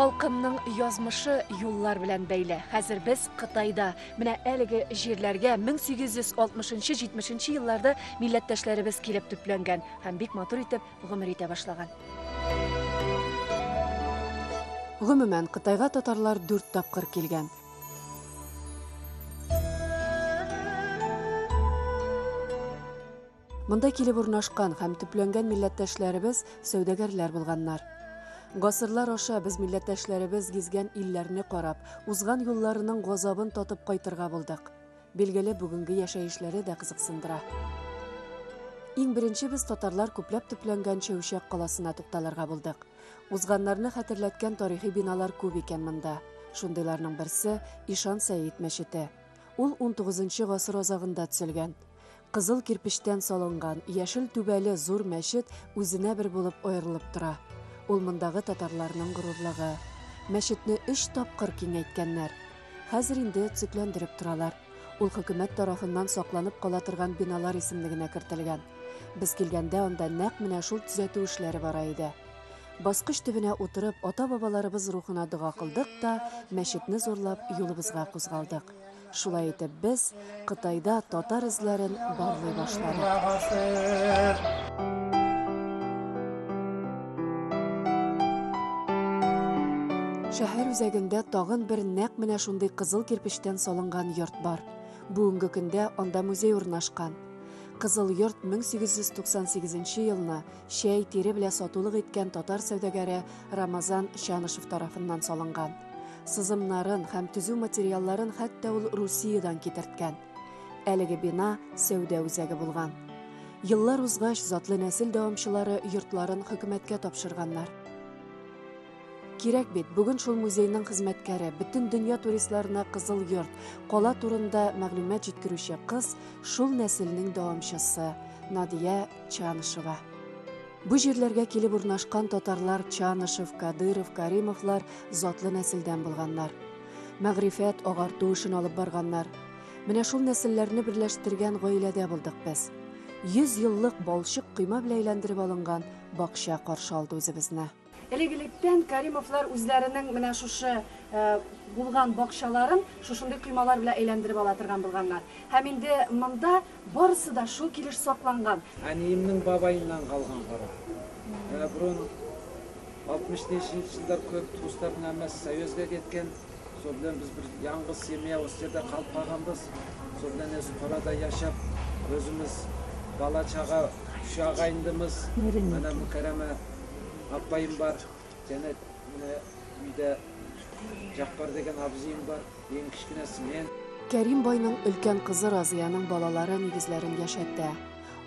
Халкымның язмышы юллар белән бәйле. Хәзер без Кытайда. Менә әлеге җирләргә 1860-70 елларда милләттәшләребез килеп төпләнгән һәм бик матур итеп гомер итә башлаган. Гомумән, Кытайга татарлар дүрт тапкыр килгән. Монда килеп урнашкан һәм төпләнгән милләттәшләребез сәүдәгәрләр булганнар. Гасырлар аша без милләттәшләребез гизгән илләрне карап, узган юлларының газабын татып кайтырга булдык. Билгеле, бүгенге яшәешләре дә кызыксындыра. Иң беренче без татарлар күпләп төпләнгән Чәүчәк каласына тукталырга булдык. Узганнарны хәтерләткән тарихи биналар күп икән монда. Шундыйларның берсе, Ишан Сәет мәчете. Ул унтугызынчы гасыр азагында төзелгән. Кызыл кирпечтән салынган, яшел түбәле зур мәчет үзенә бер булып аерылып тора. Ул мондагы татарларның горурлыгы. Мәчетне өч тапкыр киңәйткәннәр. Хәзер инде төзекләндереп торалар. Ул хөкүмәт тарафыннан сакланып кала торган биналар исемлегенә кертелгән. Без килгәндә анда нәкъ менә шул төзәтү эшләре бара иде. Баскыч төбенә утырып, ата-бабаларыбыз рухына дога кылдык та, мәчетне зурлап, юлыбызга кузгалдык. Шулай итеп без Кытайда татар эзләрен барлый башладык. Шәһәр үзәгендә тагын бер нәкъ менә шундый кызыл кирпечтән салынган йорт бар. Бүгенге көндә анда музей урнашкан. Кызыл йорт 1898 елны чәй, тире белә сатулык иткән татар сәүдәгәре Рамазан Чанышев тарафыннан салынган. Сызымнарын һәм төзү материалларын хәтта ул Русиядән китерткән. Әлеге бина сәүдә үзәге булган. Еллар узгач, затлы нәсел дәвамчылары йортларын хөкүмәткә тапшырганнар. Кирәк бит, бүген шул музейның хезмәткәре, бөтен дөнья туристларына Кызыл йорт, кала турында мәгълүмат җиткерүче кыз шул нәселнең дәвамчысы, Надия Чанышева. Бу җирләргә килеп урнашкан татарлар Чанышев, Кадыров, Каримовлар затлы нәселдән булганнар. Мәгърифәт, агарту эшен алып барганнар. Менә шул нәселләрне берләштергән гаиләдә булдык без. 100 еллык балчык койма белән әйләндереп алынган бакча каршы алды үзебезне. Элек-электән Каримовлар үзләренең менә шушы булган бакчаларын шушындый коймалар белән әйләндереп ала торган булганнар. Һәм инде монда барысы да шул килеш сакланган. Әниемнең бабаеннан калган кара. Менә борын 60 ничәнче еллар күп тусларның һәммәсе Союзга киткән. Сол белән без бер яңгыз семья осы жерде калып калганбыз. Сол белән осы калада яшәп, өзіміз бала-чаға, үш ағайындымыз. Мына Мүкәрәмә апайым бар, және міне үйде Жақпар деген абзыйым бар, ең кішкенесі мен. Кәрим байның өлкән кызы Разыяның балалары нигезләрен яшәтә.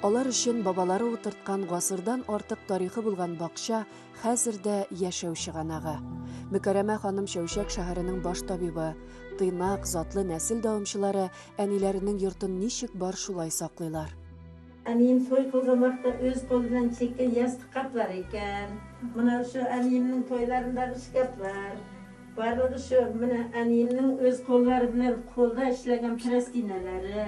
Алар өчен бабалары утырткан гасырдан артык тарихы булган бакча хәзер дә яшәү чыганагы. Мөкәрәмә ханым Чәүчәк шәһәренең баш табибы, тыйнак, затлы нәсел дәвамчылары әниләренең йортын ничек бар шулай саклыйлар. Әнием той кылган вакытта үз кулы белән чиккән ястык каплар икән. Менә шу әниемнең тойларындагы шкафлар. Барлыгы шу менә әниемнең үз куллары белән кулда эшләгән простинәләре.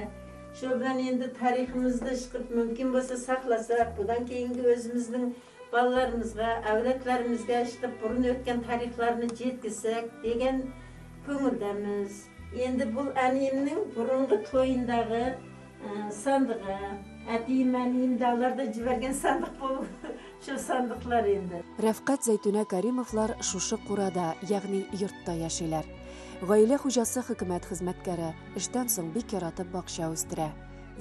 Шу белән инде тарихымызны чыгып мөмкин булса сакласак, будан кейинге өзіміздің балаларымызға, әулетлерімізге чыгып burun өткән тарихларны жеткізсек деген көңілдәміз. Енді бұл әниемнең бұрынғы тойындагы сандығы. Әтием, әнием дә алар да җибәргән сандык бу. Шу сандыклар инде. Рәфкать Зәйтүнә Каримовлар шушы курада, ягъни йортта яшиләр. Гаилә хуҗасы хөкүмәт хезмәткәре, эштән соң бик яратып бакча үстерә.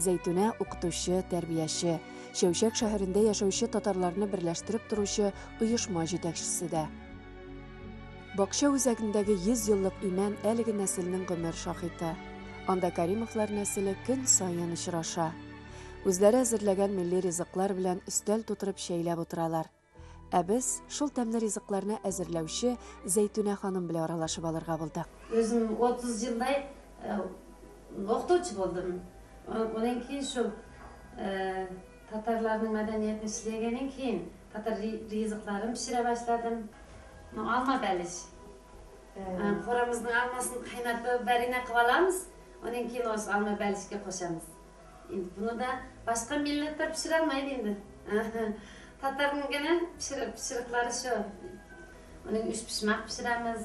Зәйтүнә укытучы, тәрбияче, Чәүчәк шәһәрендә яшәүче татарларны берләштереп торучы оешма җитәкчесе дә. Бакча үзәгендәге 100 еллык имән әлеге нәселнең гомер шаһиты. Анда Каримовлар нәселе көн саен очраша. Үзләре әзерләгән милли ризыклар белән өстәл тутырып чәйләп утыралар. Ә без шул тәмле ризыкларны әзерләүче Зәйтүнә ханым белән аралашып алырга булдык. Өзім 30 жылдай оқытушы болдым. Одан кейін шул татарларның мәдәниятен эшләгәннән кейін татар ризыкларын пешерә башладым. Алма бәлеш. Қорамыздың алмасын қайнатып варенье қылып аламыз. Одан кейін осы алма бәлішке қосамыз. Енді бұны да басқа милләтләр пешере алмайды инде. Татарның генә пешерікләре шу. Оның өчпочмак пешерәмез,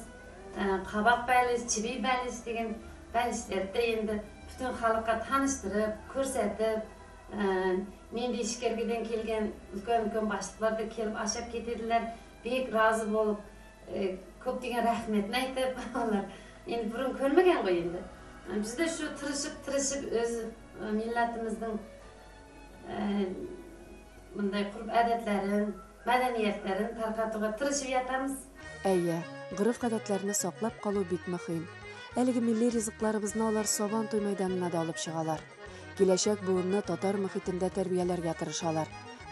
кабак бәлеш, чеби бәлеш дигән бәлешләрне инде бөтен халыкка таныштырып, күрсәтеп, нинди эшкәргедән килгән өлкән-өлкән башлыклар да килеп ашап китәделәр. Бик разы булып, күп дигән рәхмәтен әйтеп, алар инде борын күрмәгән гой инде. Без дә шу тырышып-тырышып үз милләтебезнең мондай гореф-гадәтләрен, мәдәниятләрен таркатуга тырышып ятабыз. Әйе, гореф-гадәтләрне саклап калу бик мөһим. Әлеге милли ризыкларыбызны алар Сабан туй мәйданына да алып чыгалар. Киләчәк буынны татар мөхитендә тәрбияләргә тырышалар.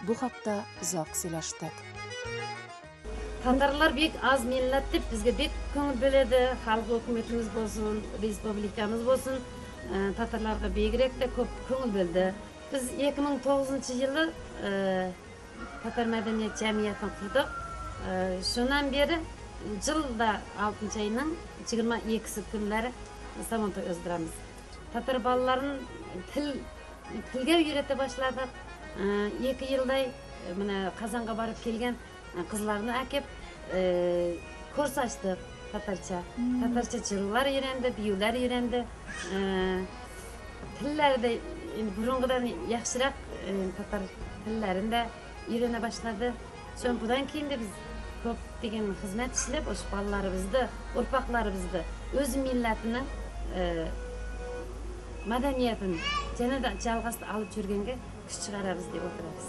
Бу хакта озак сөйләштек. Татарлар бик аз милләт дип безгә бик күңел бөләде. Халык хөкүмәтебез булсын, республикамыз булсын, татарларга бигрәк тә күп күңел бөлде. Без 2009 елы татар мәдәният җәмгыятен кордык. Шуннан бире жылда 6 айның 22 көннәре Сабан туй уздырабыз. Татар балаларын телгә өйрәтә башладык. 2 елдай менә Казанга барып килгән кызларны әкеп курс ачтык татарча. Татарча җырлар өйрәнде, биюләр өйрәнде. Телләре дә инде борынгыдан яхшырак татар телләрен дә өйрәнә башлады. Шун будан кейен дә без күп дигән хезмәт эшләп, ошо балаларыбызны, урпакларыбызны үз милләтенең мәдәниятен җәнә дә жалгасты алып жүргәнгә көч чыгарабыз дип утырабыз.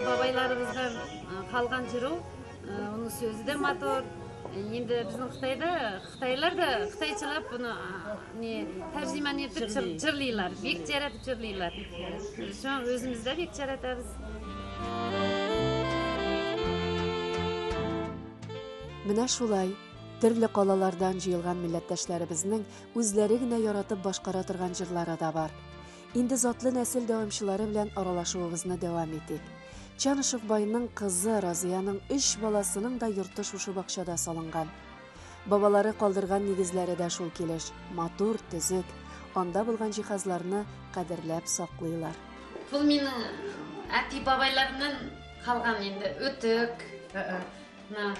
Бабайларыбыздан калган җыру, уның сүзе дә матур. Инде безнең Кытайда, кытайлар да кытайчалап буны не тәрҗемә итеп җырлыйлар, бик яратып җырлыйлар. Шуңа үзебез дә бик яратабыз. Менә шулай төрле калалардан җыелган милләттәшләребезнең үзләре генә яратып башкара торган җырлары да бар. Инде затлы нәсел дәвамчылары белән аралашуыбызны дәвам итик. Чанышев байның кызы Разияның 3 баласының да йорты шушы бакчада салынган. Бабалары калдырган нигезләре дә шул килеш, матур, төзек. Анда булган җиһазларны кадерләп саклыйлар. Бу минем әти бабайларымнан калган инде үтүк. Менә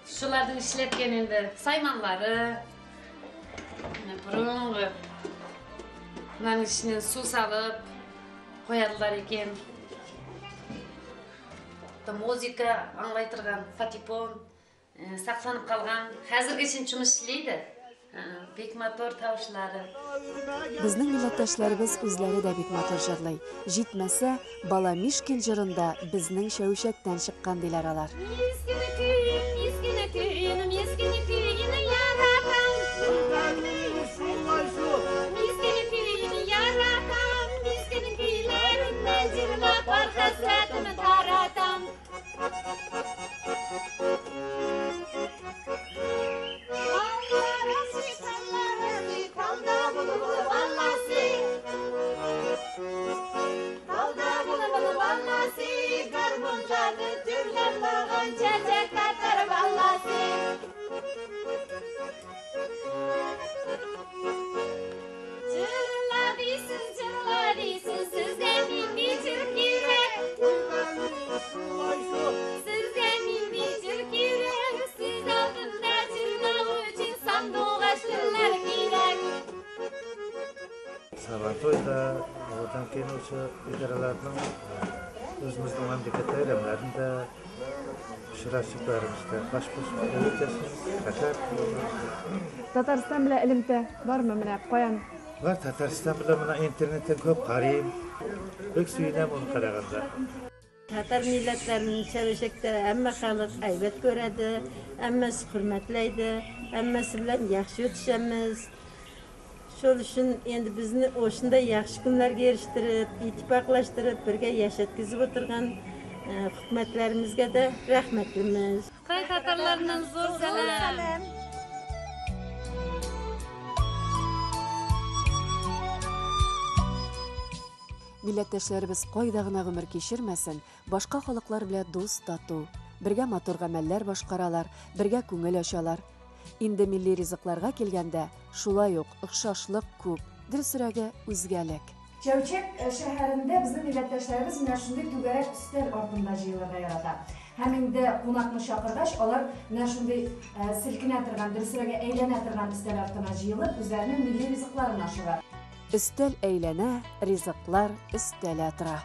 шуларның эшләткән инде сайманлары. Менә борынгы. Моның эченә су салып куялар икән. Музыка аңлай торган фатипон, сакланып калган. Хәзергечә жұмыс эшләйде. Бик матур тавышлары. Безнең милләттәшләребез үзләре дә бик матур җырлый. Җитмәсә, Бала Мишкин җырында безнең Шәүшәктән чыккан диләр алар. Мискин көен, мискин көен, мискин көен яратам. Мискин көен яратам, мискин көйләрен җырлап бар хәсрәтемне таратам. Сабантуйда, одан кейін осы идаралардың өзіміздің мемлекет бәйрәмнәрендә очрашып бәрімізді баш қосып өтесіз, рәхәт. Татарстан белән элемтә бармы менә каян? Бар, Татарстан белән менә интернеттән күп карыйм. Бик сөенәм аны караганда. Татар милләтләренең Шәүшәктә әмма халык әйбәт күрәде, әммәсе хөрмәтләйде, әммәсе белән яхшы өтешәмез. Шул өчен инде безне ошындай яхшы көннәргә ирештереп, иттифаклаштырып, бергә яшәткезеп утырган Хөкүмәтләремезгә дә рәхмәтлемен. Кытай татарларыннан зур сәлам. Милләттәшләребез кайда гына гомер кичермәсен, башка халыклар белән дус, тату. Бергә матур гамәлләр башкаралар, бергә күңел ачалар. Инде милли ризыкларга килгәндә, шулай ук охшашлык күп, дөресрәге, үзгәлек. Чәүчәк шәһәрендә безнең милләттәшләребез менә шундый түгәрәк өстәл артында җыелырга ярата. Һәм инде кунакны чакыргач, алар менә шундый селкенә торган, дөресрәге, әйләнә торган өстәл артына җыелып, үзләренең милли ризыкларын ашыйлар. Өстәл әйләнә, ризыклар өстәлә тора.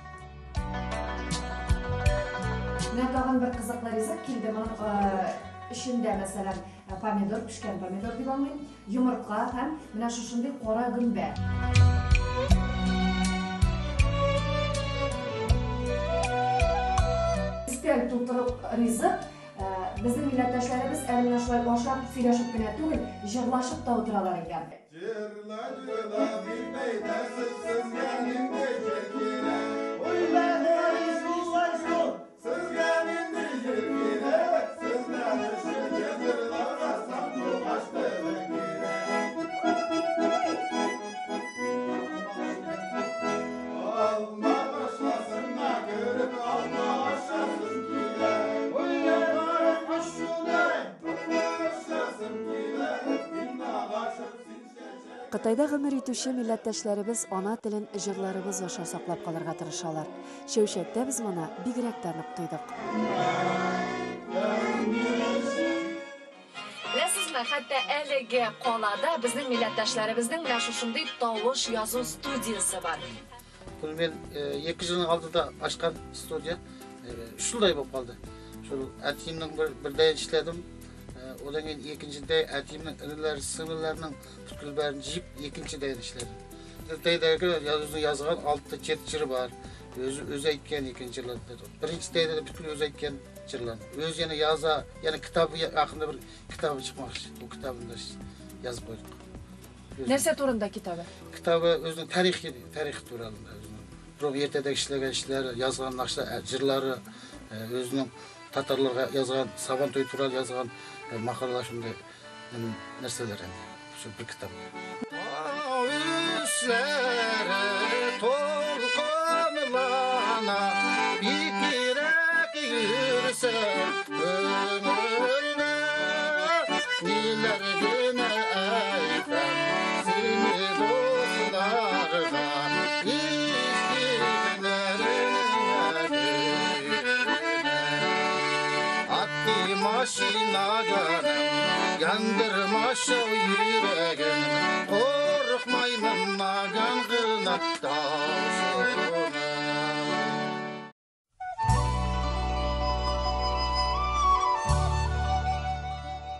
Менә тагын бер кызыклы ризык килде. Моның эчендә, мәсәлән, помидор, пешкән помидор дип аңлыйм, йомырка һәм менә шушындый кара гөмбә. Өстәл тутырып ризык. Безнең милләттәшләребез әле менә шулай ашап, сөйләшеп кенә түгел, җырлашып та утыралар икән. Җырла, җырла, бик әйдәсез, сезгә нинди җыр кирәк? Сезгә нинди җыр кирәк? Сездән өчен җырларга сандугач теле кирәк. Алма башласына кереп, алма ашасым килә. Ашасым килә. Мин агачым, син чәчәк. Кытайда гомер итүче милләттәшләребез ана телен җырларыбыз аша саклап калырга тырышалар. Чәүчәктә без моны бигрәк тә нык тойдык. Беләсезме, хәтта әлеге калада безнең милләттәшләребезнең менә шушындый тавыш язу студиясе бар. Bunu мен 2 жылдың алдында ашқан студия 3 жылдай болып қалды. Шул әтиемнің бір дайын ішледім. Одан кейін екіншіде әтиемнің інілері, сіңлілерінің бүткіл бәрін жиып, екінші дайын ішледім. Дайдегі өзінің жазған 6-7 жыры бар. Өзі айтқан екінші жырларды. Бірінші дайда да бүткіл өзі айтқан жырларын. Өзі яны яза, яны кітабы, ақында бір кітабы шықмақшы. Ол кітабын да жазып қойдық. Нәрсе турында китабы? Кітабы өзінің тарихи туралы. Өзінің бұрын ертедегі ішлеген ішлері, жазған нақша, жырлары, өзінің татарларға жазған, Сабан той туралы жазған, мақалалар, сондай нәрселер енді. Сол бір кітап. Үслері толқынлана, бикірек жүрсе көңіліне, нелер генә әйтәм сені достарға, Атты машина жаным, яндырмашы йөрәгем, қорықмаймын наган гына даусына.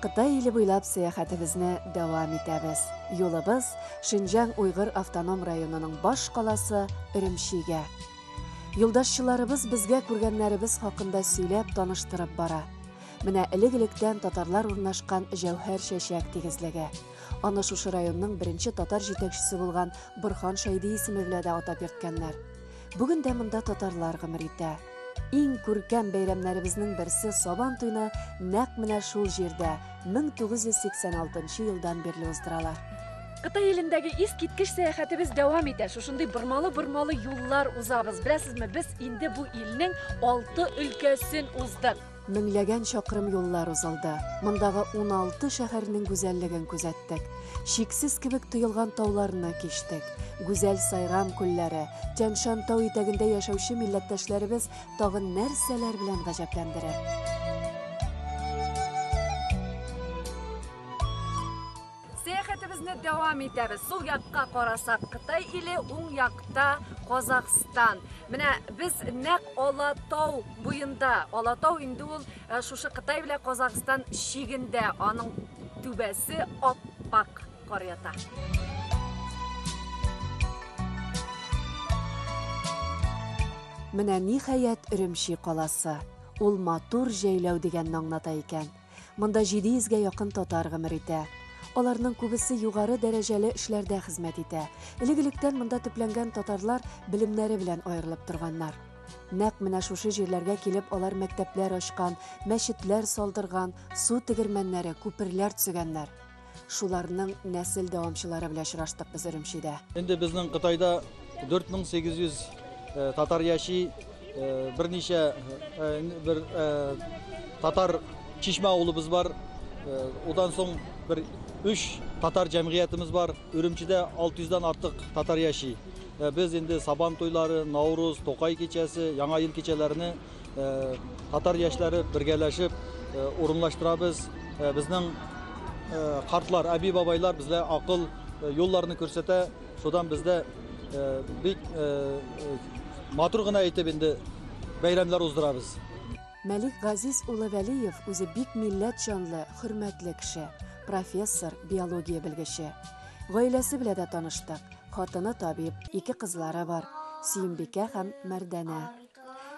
Кытай иле буйлап сәяхәтебезне дәвам итәбез. Юлыбыз Шинҗаң Уйгыр автоном районының баш каласы Өремчигә. Юлдашчыларыбыз безгә күргәннәребез хакында сөйләп, таныштырып бара. Менә элек-электән татарлар урнашкан Җәүһәр чәчәк тигезлеге. Аны шушы районның беренче татар җитәкчесе булган Борхан Шәйди исеме белән дә атап йөрткәннәр. Бүген дә монда татарлар гомер итә. Иң күркәм бәйрәмнәребезнең берсе Сабан туйны нәкъ менә шул җирдә 1986 елдан бирле уздыралар. Кытай илендәге искиткеч сәяхәтебез дәвам итә. Шушындый бормалы-бормалы юллар узабыз. Беләсезме, без инде бу илнең 6 өлкәсен уздык. Меңләгән чакрым юллар узылды. Мондагы 16 шәһәрнең гүзәллеген күзәттек. Шиксез кебек тоелган тауларны кичтек. Гүзәл Сайрам күлләре, Тяньшан тау итәгендә яшәүче милләттәшләребез тагын нәрсәләр белән гаҗәпләндерер. Сәяхәтебезне дәвам итәбез. Сул якка карасак Кытай иле, уң якта Казахстан. Менә без нәкъ Алатау буенда. Алатау инде ул шушы Кытай белән Казахстан чигендә. Аның түбәсе ап-ак кар ята. Менә ниһаять Өремчи каласы. Ул матур җәйләү дигәнне аңлата икән. Монда 700гә якын татар гомер итә. Аларның күбесе югары дәрәҗәле эшләрдә хезмәт итә. Элек-электән монда төпләнгән татарлар белемнәре белән аерылып торганнар. Нәкъ менә шушы җирләргә килеп алар мәктәпләр ачкан, мәчетләр салдырган, су тегермәннәре, күперләр төзегәннәр. Шуларның нәсел дәвамчылары белән очраштык без Өремчидә. Инде безнең Кытайда 4800 татар яши, берничә бер татар чишмә авылыбыз бар. Одан соң бер өч татар җәмгыятебез бар. Өремчидә 600дән артык татар яши. Без инде Сабан туйлары, Наурыз, Токай кичәсе, Яңа ел кичәләрне татар яшьләре бергәләшеп урынлаштырабыз. Безнең картлар, әби-бабайлар безгә акыл юлларны күрсәтә. Шудан бездә бик матур гына итеп инде бәйрәмнәр уздырабыз. Мәлик Газиз улы Вәлиев үзе бик милләт җанлы, хөрмәтле кеше, профессор, биология белгече. Гаиләсе белән дә таныштык. Хатыны табиб, ике кызлары бар, Сөембикә һәм Мәрдәнә.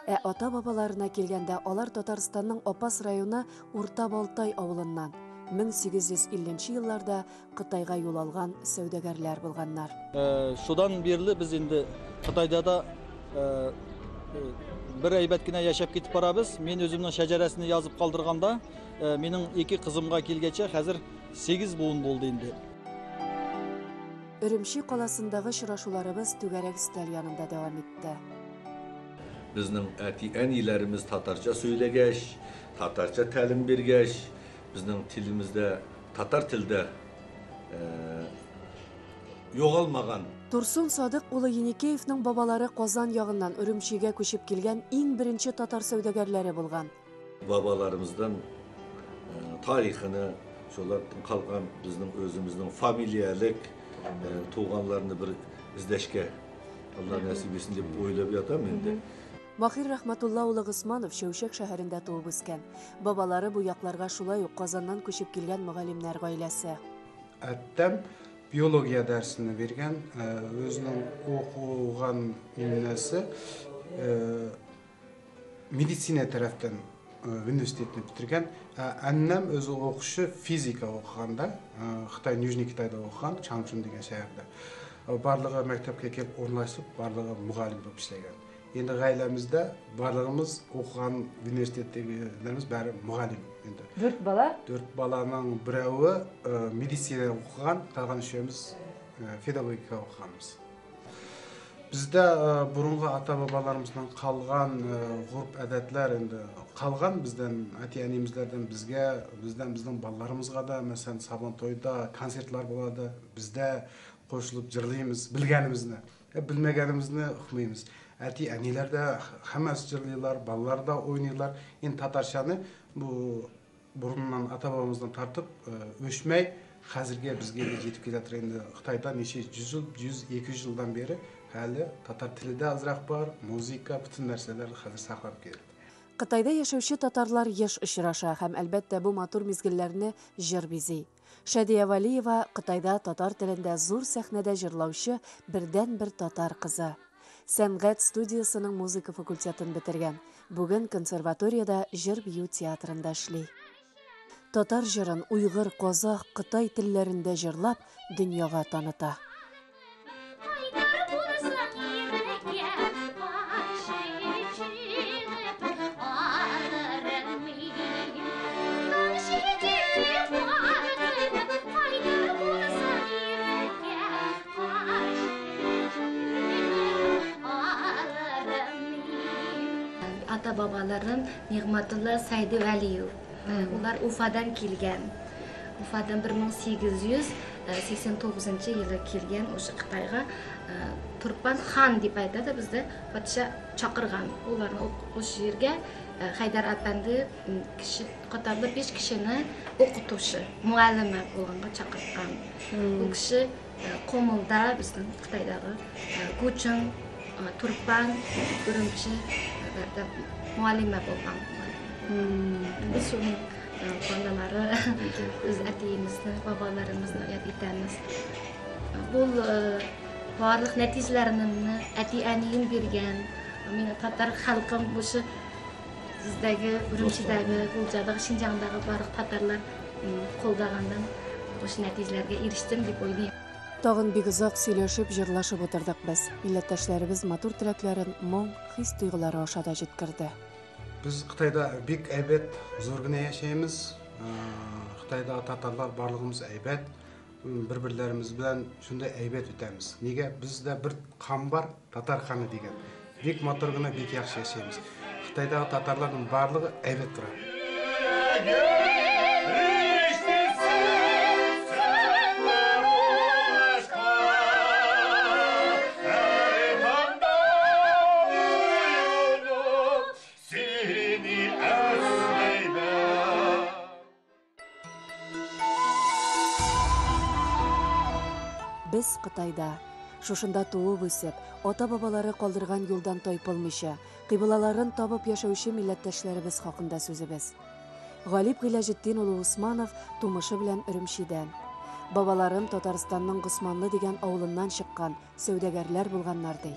Ә ата-бабаларына килгәндә, алар Татарстанның Апас районы Урта Балтай авылыннан 1850 елларда Кытайга юл алган сәүдәгәрләр булганнар. Шудан бирле без инде Кытайда да бер әйбәт кенә яшәп китеп барабыз. Мин үземнең шәҗәрәсен язып калдырганда, минем ике кызымга килгәчә хәзер 8 буын булды инде. Өремчи каласындагы очрашуларыбыз түгәрәк өстәл янында дәвам итте. Безнең әти-әниләребез татарча сөйләгәч, татарча тәлим биргәч, безнең телебездә, татар телдә югалмаган. Турсун Садык улы Еникеевның бабалары Казан ягыннан Өремчигә күчеп килгән иң беренче татар сәүдәгәрләре булган. Бабаларыбыздан тарихını, шулардан калган безнең үзебезнең фамилиялек туганларны бер эзләшкә Алла насип итсен дип уйлап ятам инде. Махир Рахматулла улы Госманов Шәүшәк шәһәрендә туып үскән. Бабалары бу якларга шулай ук Казаннан күчеп килгән мөгаллимнәр гаиләсе. Әттәм биология дәресен биргән, үзенең укыган имнәсе медицина тарафтан университетны битергән. Әннәм үзе укучы физика укыганда, Хытай, Нижний Китайда укыган, Чаңчун дигән шәһәрдә. Барлыгы мәктәпкә килеп урнашып, барлыгы мөгаллим булып эшләгән. Инде гаиләмездә барлыгыбыз укыган университеттәгеләребез бәре мөгаллим инде. Дүрт бала? Дүрт баланың берәве медицина укыган, калган өчәүебез педагогика укыганбыз. Бездә борынгы ата-бабаларыбыздан калган горф-әдәтләр инде калган бездән, әти-әниебезләрдән безгә, бездән безнең балаларыбызга да, мәсәлән, Сабан туйда концертлар булады, бездә кушылып җырлыйбыз, белгәнебезне, белмәгәнебезне укымыйбыз. Әти-әниләр дә һәммәсе җырлыйлар, балалар да уйныйлар. Инде татарчаны бу борыннан ата-бабабыздан тартып өчмәй, хәзергә безгә дә җитеп килә тора инде. Кытайда ничә йөз ел, йөз, ике йөз елдан бире әле татар теле дә азрак бар, музыка, бөтен нәрсәләр хәзер сакланып килә. Кытайда яшәүче татарлар еш очраша һәм әлбәттә бу матур мизгелләрне җыр бизи. Шадия Валиева Кытайда татар телендә зур сәхнәдә җырлаучы бердән-бер татар кызы. Сәнгать студиясының музыка факультетын бетергән. Бүген консерваторияда җыр-бию театрында эшли. Татар җырын уйгыр, казах, кытай телләрендә җырлап дөньяга таныта. Ата-бабаларым Нигъмәтулла Сайдывәлиев. Улар Уфадан килгән. Уфадан 1889 елы килгән o'sha Xitoyga Turpan xon deb aytadi, bizda podsha chaqirgan. Ularni o'sha yerga Haydar apandi kishi qatorida 5 kishini o'qituvchi, muallima bo'lganga chaqirgan. U kishi Qo'milda bizning Xitoydagi Guching, Turpan, Urumchi muallima bo'lgan. Biz uning bolalari, biz atayimizni, bobolarimizni yod etamiz. Bu barliq natijalarimni ati-aniyim bergan. Meni tatar xalqim o'sha bizdagi, Urumchidagi, G'uljadagi, Shinjongdagi barliq tatarlar qo'llagandan o'sha natijalarga erishdim deb o'ylayman. Тагын бик озак сөйләшеп, җырлашып утырдык без. Милләттәшләребез матур теләкләрен моң, хис-тойгылары аша да җиткерде. Без Кытайда бик әйбәт, зур гына яшәйбез. Кытайда татарлар барлыгыбыз әйбәт. Бер-берләребез белән шундай әйбәт үтәбез. Нигә? Бездә бер кан бар, татар каны дигән. Бик матур гына, бик яхшы яшәйбез. Кытайдагы татарларның барлыгы әйбәт тора. Без Кытайда. Шушында туып үсеп, ата-бабалары калдырган юлдан тайпылмыйча, кыйблаларын табып яшәүче милләттәшләребез хакында сүзебез. Галип Гыйләҗетдин улы Усманов тумышы белән Өремчидән. Бабаларым Татарстанның Госманлы дигән авылыннан чыккан сәүдәгәрләр булганнар ди.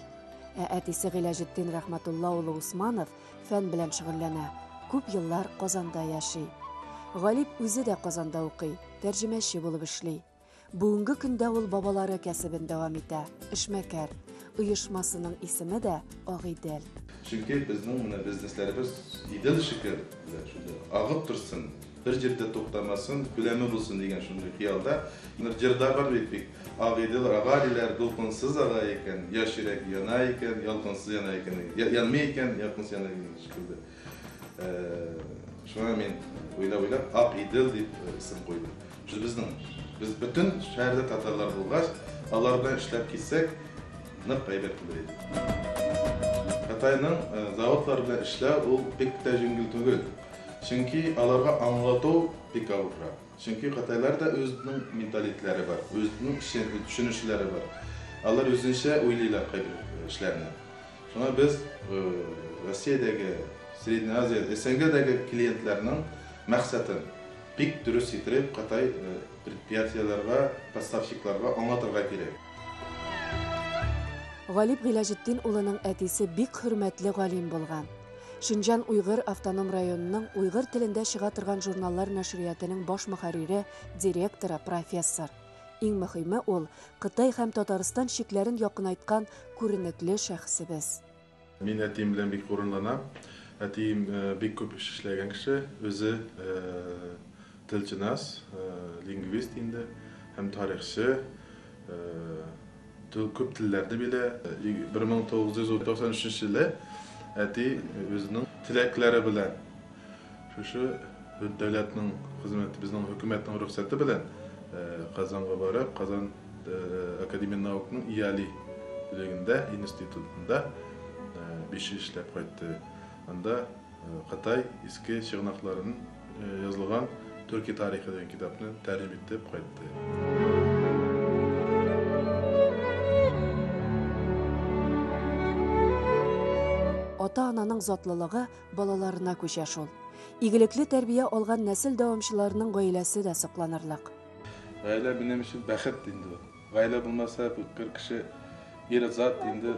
Ә әтисе Гыйләҗетдин Рәхмәтулла улы Усманов фән белән шөгыльләнә, күп еллар Казанда яши. Галип үзе дә Казанда укый, тәрҗемәче булып эшли. Бүгенге көндә ул бабалары кәсебен дәвам итә, эшмәкәр. Оешмасының исеме дә Агыйдел. Чөнки безнең менә бизнесләребез Идел шикелле шундай агып торсын, бер җирдә туктамасын, күләме булсын дигән шундый хыялда. Җырда бар бит бик Агыйдел ага диләр, дулкынсыз ага икән, яшь йөрәк яна икән, ялкынсыз яна икән, янмый икән, ялкынсыз яна икән шикелле. Шуңа мин уйлап-уйлап Ак Идел дип исем куйдым. Шул безнең, без бөтен шәһәрдә татарлар булгач, алар белән эшләп китсәк, нык әйбәт булыр иде. Кытайның заводлар белән эшләү ул бик тә җиңел түгел. Чөнки аларга аңлату бик авыррак. Чөнки кытайлар да үзенең менталитетлары бар, үзенең төшенүчеләре бар. Алар үзенчә уйлыйлар кайбер эшләрне. Шуңа без Россиядәге, Средняя Азия, СНГдәге клиентларның максатын бик дөрес итеп Кытай предприятиеләргә, поставщикларга аңлатырга кирәк. Галип Гыйләҗетдин улының әтисе бик хөрмәтле галим булган. Шинҗан Уйгыр автоном районының уйгыр телендә чыга торган журналлар нәшриятының баш мөхәррире, директоры, профессор. Иң мөһиме ул Кытай һәм Татарстан чикләрен якынайткан күренекле шәхесебез. Мин әтием белән бик горурланам. Әтием бик күп эш эшләгән кеше, үзе телчынас, лингвист инде һәм тарихчы, күп телләрне белә. 1993 елы әти үзенең теләкләре белән шушы дәүләтнең хезмәте, безнең хөкүмәтнең рөхсәте белән Казанга барып, Казан академия наукның ИАЛИ бүлегендә, институтында 5 ел эшләп кайтты. Анда Кытай иске чыганакларын язылган Төрки тарихы дигән китапны тәрҗемә итеп кайтты. Ата-ананың затлылыгы балаларына күчә шул. Игелекле тәрбия алган нәсел дәвамчыларының гаиләсе дә сокланырлык. Гаилә минем өчен бәхет инде ул. Гаилә булмаса, бер кеше ир зат инде,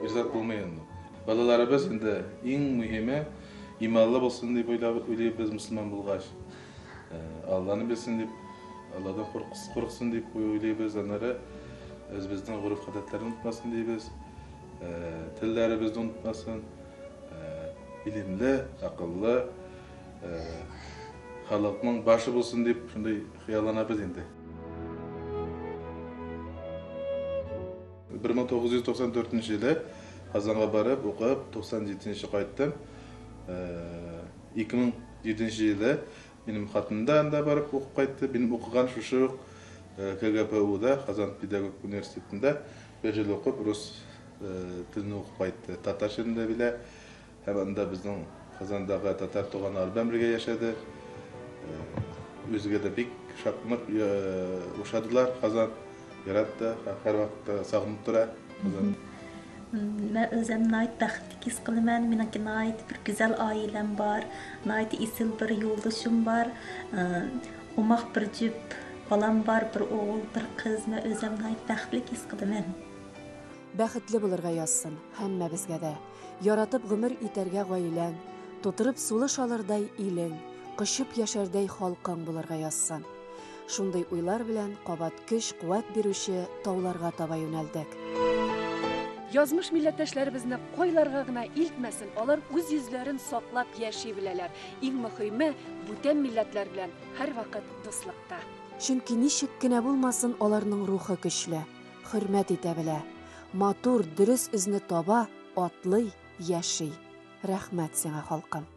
ир зат булмый инде. Балаларыбыз инде иң мөһиме иманлы булсын дип уйлыйбыз мөселман булгач. Алланы белсен дип, Алладан курыксын дип уйлыйбыз. Аннары үзебезнең гореф-гадәтләрне онытмасын дибез. Телләребезне онытмасын. Билемле, акыллы, халыкның башы булсын дип шундый хыялланабыз инде. 1994 елы Казанга барып укып, 97 кайттым. 2007 елы минем хатыным да анда барып укып кайтты. Минем укыган шушы ук КГПУда, Казан педагог университетында бер ел укып, рус телен укып кайтты. Татар телен дә белә. Һәм анда безнең Казандагы татар туганнары белән бергә яшәде. Үзгә дә бик шатлык ошадылар. Казан яратты, һәрвакытта сагынып тора Казан. Мен өзім найт бәхетле хис кыламан. Меники найт бер гүзәл аиләм бар, найт исил бер юлдашым бар, умак бер җүп балам бар, бер угыл, бер кыз. Мен өзім найт бәхетле хис кыламан. Бәхетле булырга язсын һәммәбезгә дә. Яратып гомер итәргә гаиләң, тутырып сулыш алырдай илең, кочып яшәрдәй халкың булырга язсын. Шундый уйлар белән кабат көч, куәт бирүче тауларга таба юнәлдек. Язмыш милләттәшләребезне кайларга гына илтмәсен, алар үз йөзләрен саклап яши беләләр. Иң мөхиме, бүтән милләтләр белән һәрвакыт дуслыкта. Чөнки ничек кенә булмасын, аларның рухы көчле, хөрмәт итә белә. Матур, дөрес эзне таба, атлый, яши. Рәхмәт сиңа, халкым!